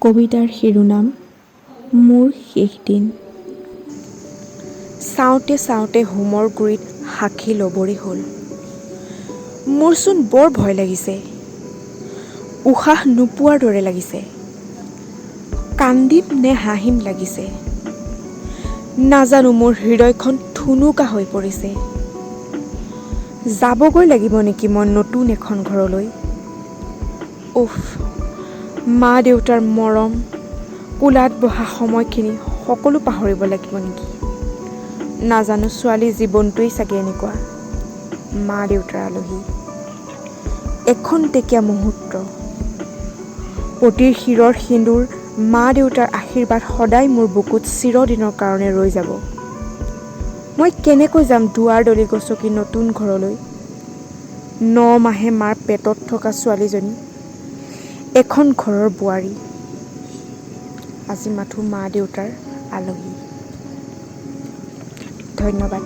কবিতাৰ শিৰোনাম মোৰ শেষ দিন। চাওঁতে চাওঁতে হোমৰ গুৰিত সাক্ষী ল'বৰে হ'ল। মোৰচোন বৰ ভয় লাগিছে, উশাহ নোপোৱাৰ দৰে লাগিছে। কান্দিম নে হাঁহিম লাগিছে নাজানো। মোৰ হৃদয়খন ঠুনুকা হৈ পৰিছে। যাবগৈ লাগিব নেকি মই নতুন এখন ঘৰলৈ? উফ, মা দেউতাৰ মৰম, কোলাত বহা সময়খিনি সকলো পাহৰিব লাগিব নেকি? নাজানো, ছোৱালীৰ জীৱনটোৱেই চাগে এনেকুৱা। মা দেউতাৰ আলহী, এখন্তেকীয়া মুহূৰ্ত। পতিৰ শিৰৰ সেন্দুৰ, মা দেউতাৰ আশীৰ্বাদ সদায় মোৰ বুকুত চিৰদিনৰ কাৰণে ৰৈ যাব। মই কেনেকৈ যাম দুৱাৰ দলি গচকি নতুন ঘৰলৈ? 9 মাহে মাৰ পেটত থকা ছোৱালীজনী এখন ঘৰৰ বোৱাৰী, আজি মাথো মা দেউতাৰ আলহী। ধন্যবাদ।